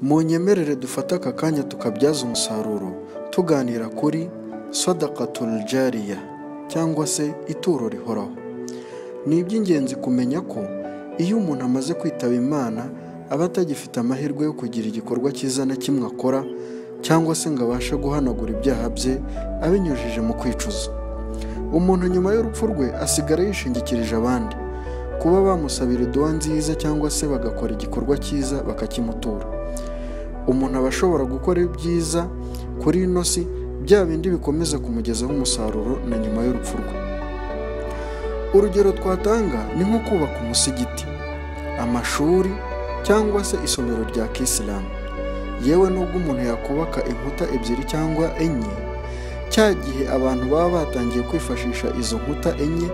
Munyemerere dufate aka kanya tukabyaza umusaruro tuganira kuri Sadaqatul Jariya cyangwa se ituro rihoraho. Ni iby'ingenzi kumenya ko iyo umuntu amaze kwitaba Imana aba atagifite amahirwe yo kugira igikorwa cyiza na kimwe akora cyangwa se ngo abashe guhanagura ibyaha bye abinyujije mu kwicuza. Umuntu nyuma y'urupfu rwe asigara yishingikirije abandi, kuba bamusabira iduwa nziza cyangwa se bagakora igikorwa cyiza bakakimutura. Umuntu aba ashobora gukora ibyiza kuri ino si, bya bindi bikomeza kumugezaho umusaruro na nyuma y'urupfu rwe. Urugero twatanga ni nko kubaka umusigiti, amashuri cyangwa se isomero rya kisilamu. Yewe nubwo umuntu yakubaka inkuta 2 cyangwa 4, cya gihe abantu baba batangiye kwifashisha izo nkuta 4,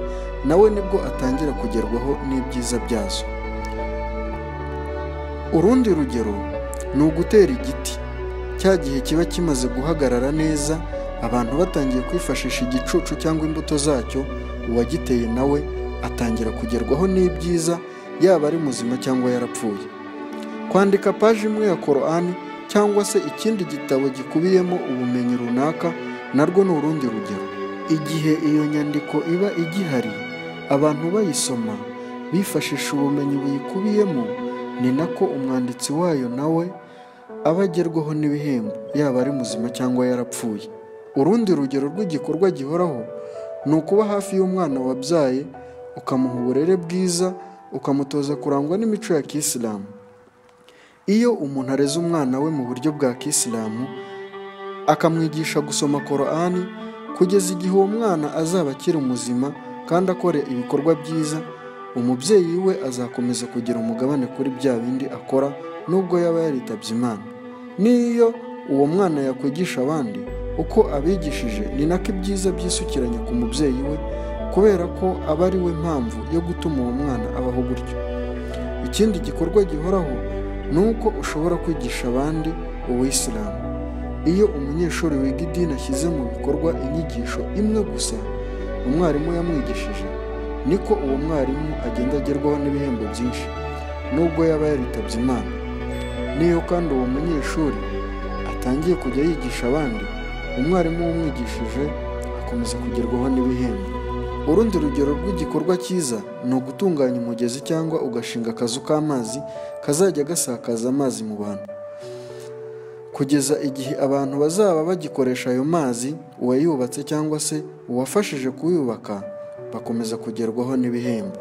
nawe nibwo atangira kugerwaho n'ibyiza byazo. Urundi rugero ni ugutera igiti, cya gihe kiba kimaze guhagarara neza, abantu batangiye kwifashisha igicucu cyangwa imbuto zacyo, uwagiteye nawe atangira kugerwaho n'ibyiza, yaba ari muzima cyangwa yarapfuye. Kwandika paji imwe ya Korani cyangwa se ikindi gitabo gikubiyemo ubumenyi runaka narwo ni urundi rugero. Igihe iyo nyandiko iba igihari, abantu bayisoma bifashisha ubumenyi buyikubiyemo, ni nako umwanditsi wayo nawe aba agerwaho n'ibihembo, yaba ari muzima cyangwa yarapfuye. Urundi rugero rw'igikorwa gihoraho ni ukuba hafi y'umwana wabyaye, ukamuha uburere bwiza, ukamutoza kurangwa n'imico ya kisilamu. Iyo umuntu areze umwana we mu buryo bwa kisilamu, akamwigisha gusoma Korani kugeza igihe uwo mwana azaba akiri muzima kandi akora ibikorwa byiza, umubyeyi we azakomeza kugira umugabane kuri bya bindi akora nubwo yaba yaritabye Imana. N'iyo uwo mwana yakwigisha abandi uko abigishije, ni nako ibyiza byisukiranya ku mubyeyi we, kubera ko aba ari we mpamvu yo gutuma uwo mwana abaho gutyo. Ikindi gikorwa gihoraho ni uko ushobora kwigisha abandi ubuyisilamu. Iyo umunyeshuri wiga idini ashyize mu bikorwa inyigisho imwe gusa umwarimu yamwigishije, niko uwo mwarimu agenda agerwaho n'ibihembo byinshi nubwo yaba yaritabye Imana. Niyo kandi uwo munyeshuri atangiye kujya yigisha abandi, umwarimu wamwigishije akomeza kugerwaho n'ibihembo. Urundi rugero rw'igikorwa cyiza ni ugutunganya umugezi cyangwa ugashinga akazu k'amazi kazajya gasakaza amazi mu bantu, kugeza igihe abantu bazaba bagikoresha ayo mazi. Uwayubatse cyangwa se uwafashije kuyubaka bakomeza kugerwaho n'ibihembo.